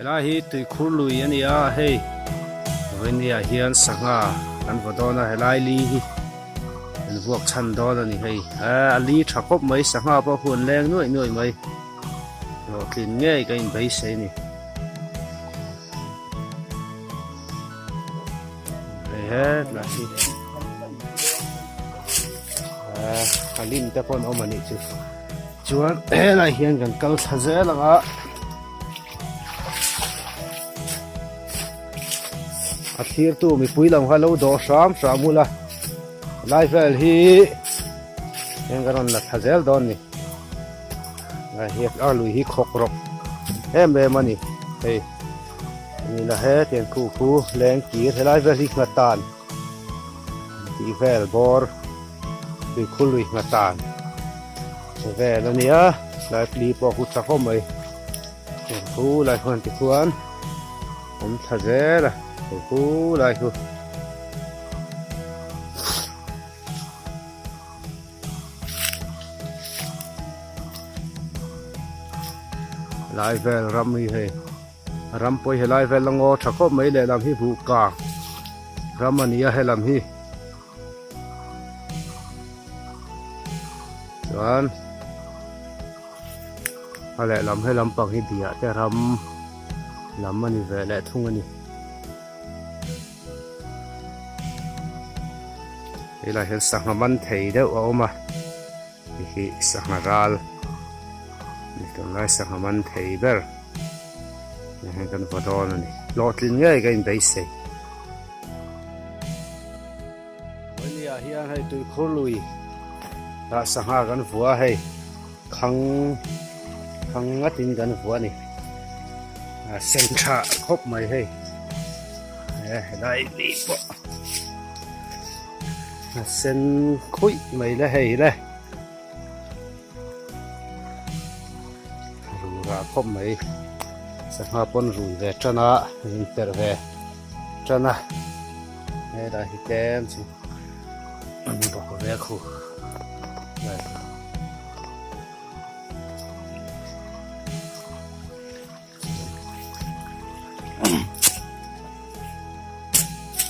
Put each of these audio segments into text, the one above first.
Helai hi tuikhur lui a ni a, hei vawinia hian sangha kan vaw dawn a, helai li hi kan vuak chhan dawn a ni hei. A li tha khawp mai, sangha pawh huan leng nuaih nuaih mai. Hlawhtlin ngei ka inbeisei a ni. Hei hetlai hi a lim te pawh an awm a nih chu. Chuan helai hian kan kal thla zel ang a. A thlirtu mipui lam kha lo dawh hram hram ula lai vel hi heng ka rawn la thla zel dawn ni a hi a lui hi khawk rawk em em a ni hei ni la he tiang khu khu leng kir helai vel hi nghatan tih vel bawr tuikhur lui nghatan vel a nia lai pli pawh khu tha khawp mai khu lai khuan tikhuan awm thla zel a khu lai khu. Lai vel ram hi hei ram pawh hi helai vel a ngaw tha khawp mai lehlam hi buh kang ram a ni a helam hi chuan a lehlam helam pang hi biah te ram lam a ni ve leh thung a ni. Helai hian sangha man thei deuh a awm a hei hi sangha ral ni tunlai sangha man thei ber hei hian kan vaw dawn a ni hlawhtlin ngei ka inbeisei. Vawinia hian hei tuikhur lui ah sangha kan vua a hei khang khang ngatin kan vua a ni a sen tha khawp mai hei he helai mi pawh a sen khuih mai le hei le rura khawp mai sangha pawn rui ve tan a in perh ve tan a. Helai hi tlem chu an bawk ve khu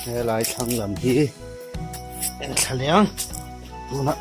helai thlang lam hi en thla liang tunah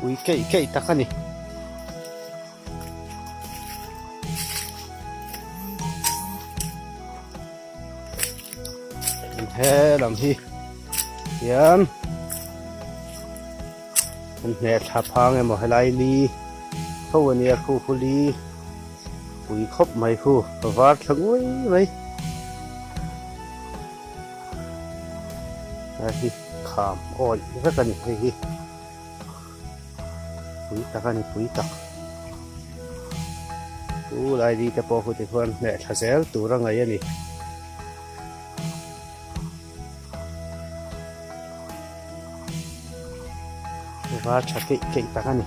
Ui keih keih tak a ni. He lam hi hian an hne thla phang emaw helai li tho a nia khu khu li pui khawp mai khu var thla nguai mai. A hi kham awih vek a ni hei hi pui tak a ni pui tak chu lai li te pawh huti khuan hneh thla zel tur a ngaih a ni. Var tha keih keih tak a ni.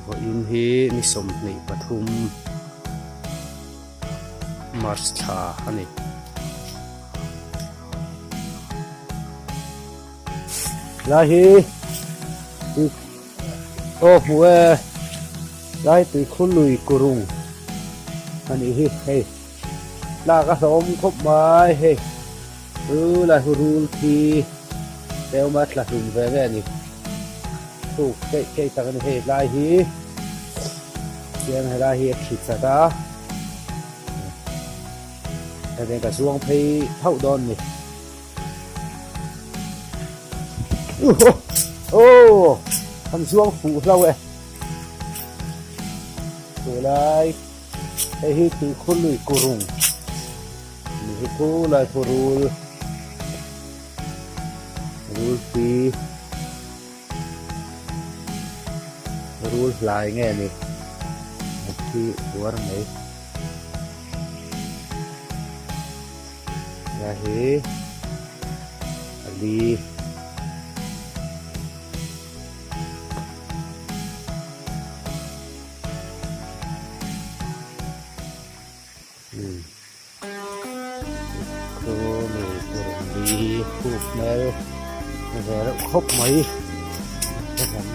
Vawiin hi ni 23 March thla a ni. Lai hi tui aw hmu e lai tui khu lui kurung a nih hi hei tlak a hlawm khawp mai hei. Chu lai hu rul khi tlem a tla hlum ve ve a ni. Thuk keih keih tak a ni hei lai hi chuan helai hi a khi chat a hetiang ka zuang phei thauh dawn a ni. Aw kan zuang fuh hlo e chulai hei hi tuikhur lui kurung. Ni hi khu lai khu rul rul pi rul hlai nge ni a thi uar mai lai hi a li. Chu lui turun li khuk hmel ve reuh khawp mai kan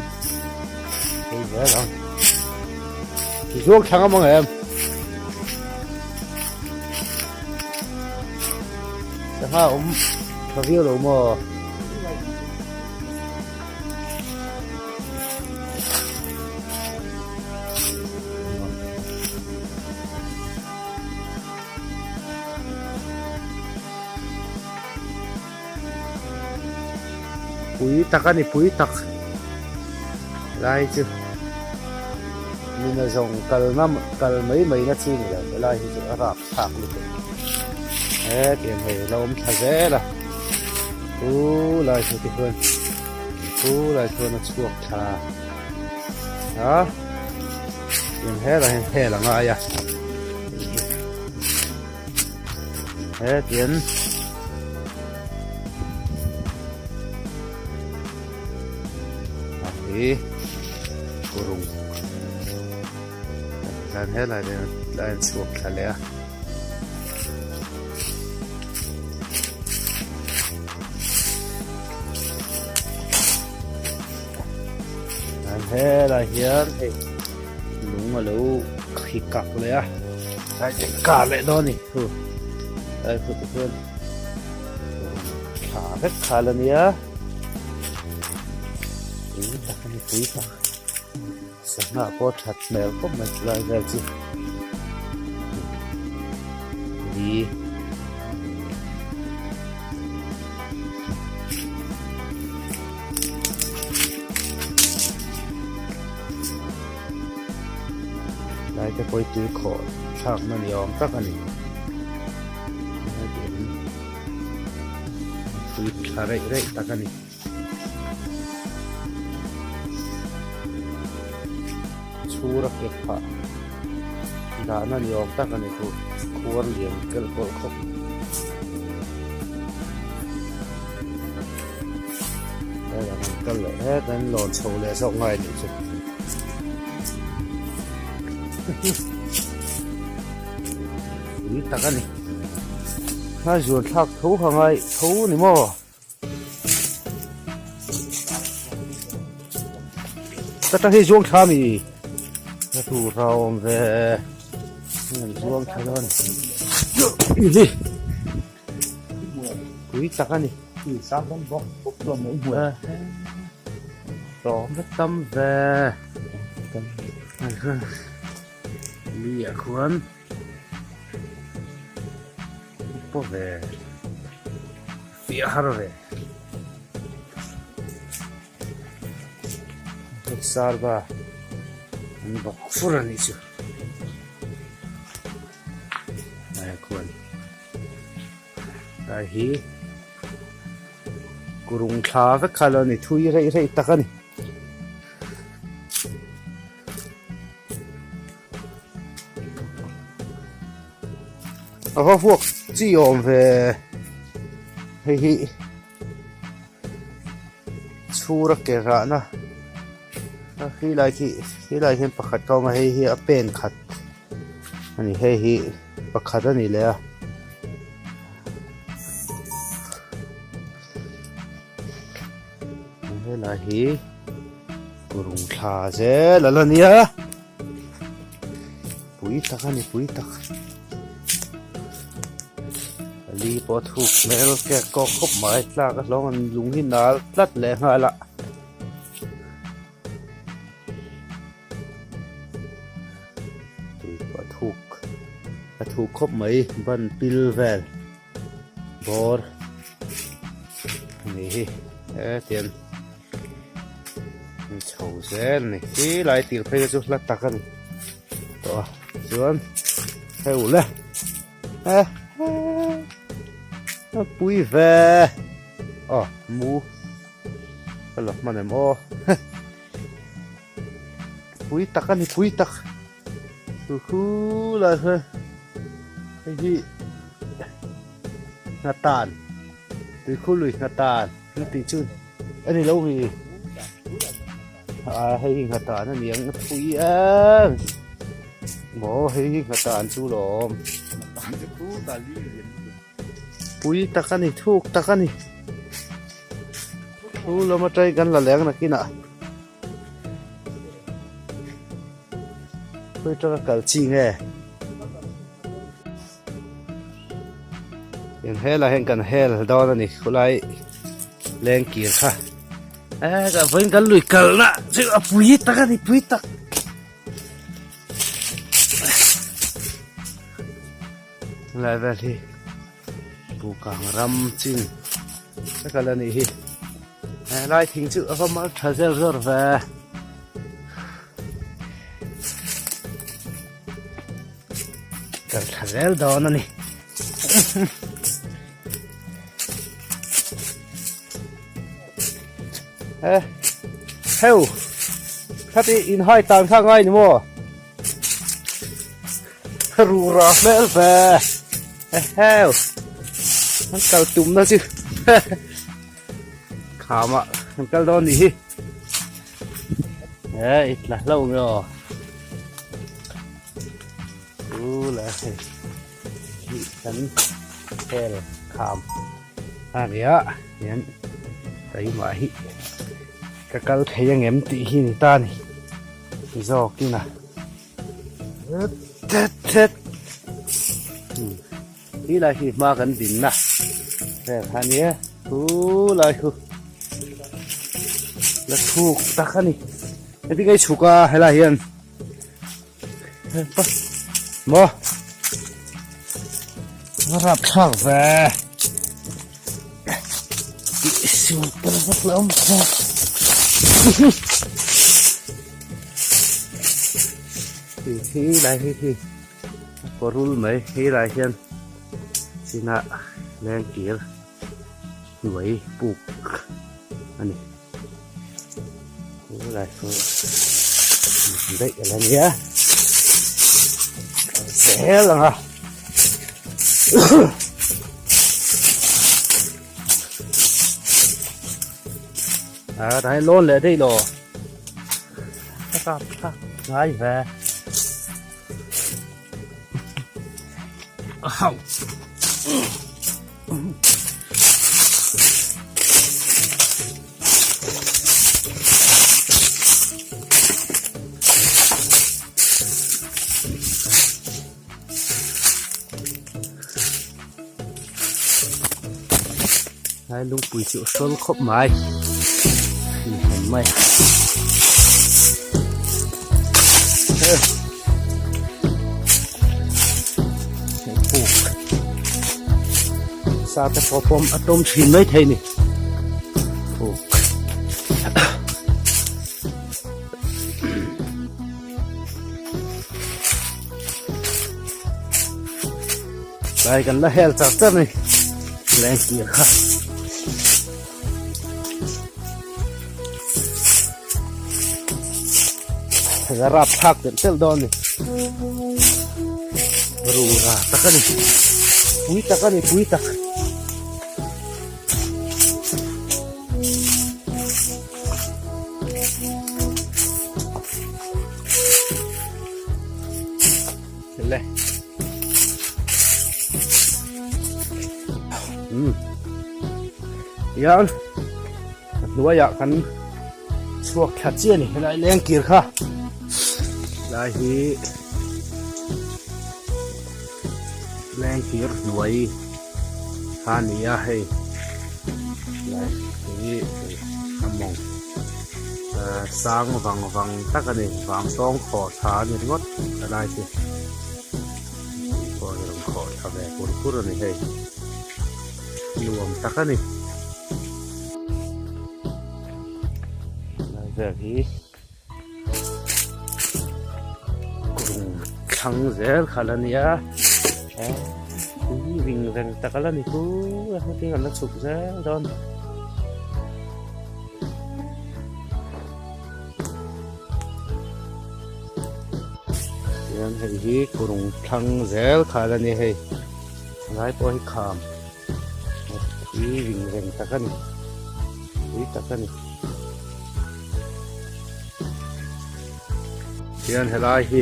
phei zel ang tizuang thlang a mang em sangha awm tha viau lo maw. Pui tak a ni pui tak lai chu nuna zawng kalna kal mai mai na chi ni lo helai hi chu a rap thlak lutuk he tiang hei a lo awm thla zel a chu lai chu tikhuan chu lai chuan a chhuak thla a. Tiang helah hian hel a ngai a hetian a hi kurung hian helai hian a inchhuak thla leh a. Helai hian hei lung a lo khi kak leh a tlai te kar leh dawn a ni chu tlai khu te chuan thla vek khal a nia pui tak a ni pui tak sangha pawh that hmel khawp mai chulai vel chu li. Lai te pawh hi tui khawh thlakna ni awm tak a ni tui thla reih reih tak a ni. Chhur a kep phah dahna ni awm tak a ni chu khuar lian kelh pawlh khawp. Hei an kal leh het an lawn chho leh zawk ngai nih chu. Pui tak a ni. Ngai zuan thlak tho ha ngai tho ni maw. Ka ta hi zuang thla mi. Ka tur a awm ve. Zuang thla dawn. Hi. Pui tak a ni. Tlawm vek tam ve. Mi ah khuan upa ve fiah har ve. Sarva an bawk fur a nih chu. Khuan. Tlai hi kurung thla vek kha lo ni thui reih reih tak a ni. A va vuak chi awm ve hei hi chhura ke rahna khi lai khi khi lai hian pakhat ka awm a hei hi a pen khat a ni hei hi pakhat a ni leh a. Helai hi kurung thla zel a la nia pui tak a ni pui tak li pawh a thuk hmel kek kawk khawp mai tlak a hlawng an lung hi nal tlat leh nghal a. Tui pawh a thuk a thuk khawp mai ban pil vel bawr ani hi hetiang an chho zel a ni khi lai tir phei chu hla tak a ni tawh a chuan hei le eh a pui ve aw mu ka la hman em aw. Pui tak a ni pui tak chu khu lai kha hei hi hnatan tuikhu lui hnatan an tih chu a ni lo mi ah hei hi hnatan a ni ang a pui em maw hei hi hnatan chu lawm. Pui tak a ni, thuk tak a ni. Thu lam atangin kan la leng nakinah. Khawi atanga kal chi nge? Hian helah hian kan hel dawn a ni khulai leng kir kha. Eh ka vawiin kan lui kalna chu a pui tak a ni pui tak. Helai vel hi Bukang ram chin vek a la nih hi. Helai thing chu a va mal tha zel zawr ve. Kal tha zel dawn a ni. Eh, heu, khati in hai tan kha ngai ni maw? Rura hmel ve. Eheu. An kal tum na chu. Khama an kal dawn ni hi. Eh, i tla hlo nge aw. U la hei. Hi kan hel kham a nia hian keimah hi ka kal thei angem tih hi ni ta ni zawkin a thet thet hi lai hi hma kan dinna vel kha a nia chu lai chu la thuk tak a ni heti ka i chhuk a helai hian. Maw va rap thlak ve tih siu tel vak lo awm kha hi lai hi hi a kawrul mai he lai hian chinah lengkir hnuai puk a ni. Lai chu daih a la nia kal zel ang a a tah hian lawn leh daih lo ka kap kha ngai ve a hauh. Lai lungpui chu a hrawl khawp mai inhnem mai puk sa te pawh pawm a tawm thin mai thei ni puk Lai kan la hel char char ni leng kir kha. La rap thlak telh telh dawn ni. Rura tak a ni. Pui tak a ni pui tak. Le. Um. Hian a hnuaiah kan chhuak thla chiah a ni helai leng kir kha lai hi leng kir hnuai kha a ni a hei lai hi a mawng sang vang vang tak a ni vang tawng khawh tha a ni ringawt helai chu. Tui pawh hi rawn khawh thla ve pur pur a ni hei nuam tak a ni lai vel hi kung thlang zel kha la nia tui ring reng tak a la ni chu a hmutin an la chhuk zel dawn. Tihian hei hi kurung thlang zel kha la ni hei helai pawh hi kham hi ring reng tak a ni pui tak a ni tihian helai hi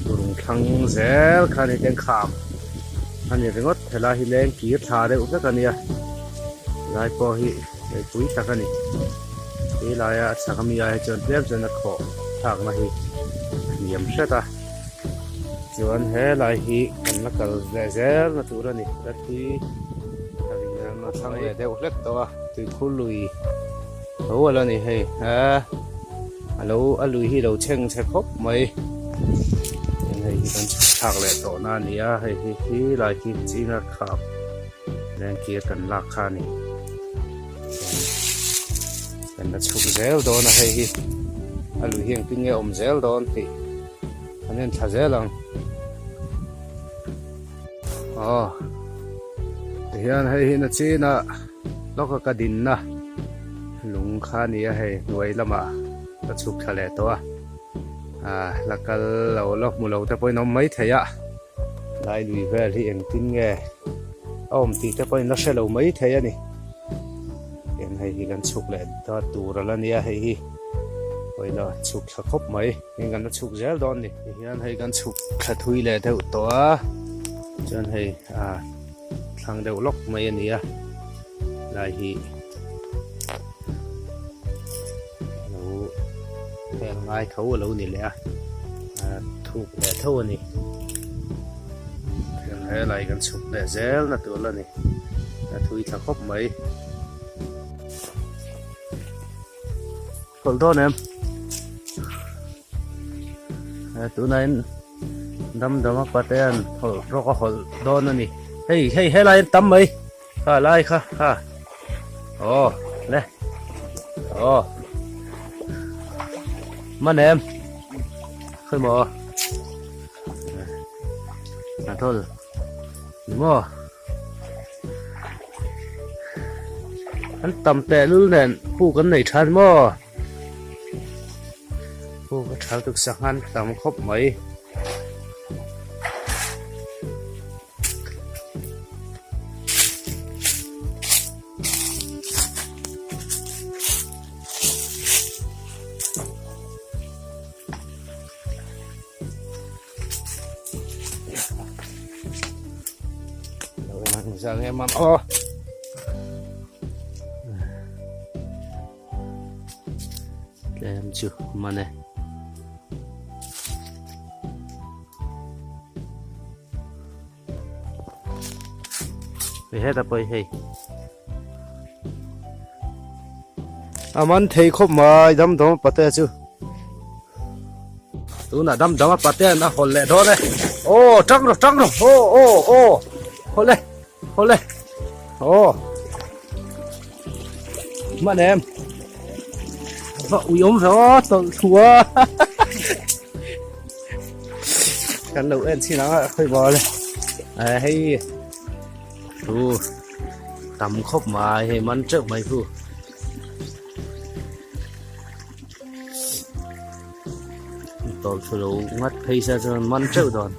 kurung thlang zel kha ni ten kham. A ni ringawt, helai hi leng kir thla deuh vek a nia, helai pawh hi leipui tak a ni. He laia a chhak ami ai hi chuan tlem chuan a khawh thlakna hi a hniam hret a, chuan helai hi kan la kal leh zel na tur a ni. La tui a thlang leh deuh hlek tawh a, tuikhur lui tho a la ni hei a alo a lui hi lo chheng chhe khawp mai hei hi kan chhuk thlak leh tawh na a ni a hei hi khi lai khi chinga khap lengkir kan lak kha a ni kan la chhuk zel dawn a hei hi a lui hi engtin nge awm zel dawn tih kan en thla zel ang aw tihian hei hi nachina lawka ka dinna lung kha a ni a hei hnuai lamah ka chhuk thla leh tawh a ah la kal lo la hmu lo te pawhin a awm maithei a lai lui vel hi engtin nge a awm tih te pawhin la hre lo maithei a ni tin hei hi kan chhuk leh ta tur a la nia hei hi pawhin a chhuk thla khawp mai tin kan la chhuk zel dawn a ni tihian hei kan chhuk thla thui leh deuh tawh a chuan hei ah thlang deuh lawk mai a ni a lai hi lo vel ngai tho a lo ni leh a thuk leh tho a ni helai kan chhuk leh zel na tur la ni a thui thla khawp mai Hawlh dawn em? Tunah in dam dam a pate an hawlh rawk a hawlh dawn a ni. Hei hei helai an tam mai. Kha lai kha kha. Aw le. Aw. Man em? Khawi maw? Hnathawlh. Ni maw? An tam teh lul nen puk an nei tha maw puk a tha lutuk sangha an tam khawp mai. Tlem chu man e. Hei heta pawh hi hei. A man thei khawp mai dam dam a pate chu. Tunah dam dam a pate an a hawlh leh dawn e. Aw tang rawh tang rawh aw aw aw hawlh e hawlh e aw man em va ui awm ve aw tawlh thu a kan lo en chin ang a khawi bawr le hei thu tam khawp mai hei man teuh mai khu. Tawlh thlu lo ngat phei se chuan man teuh dawn.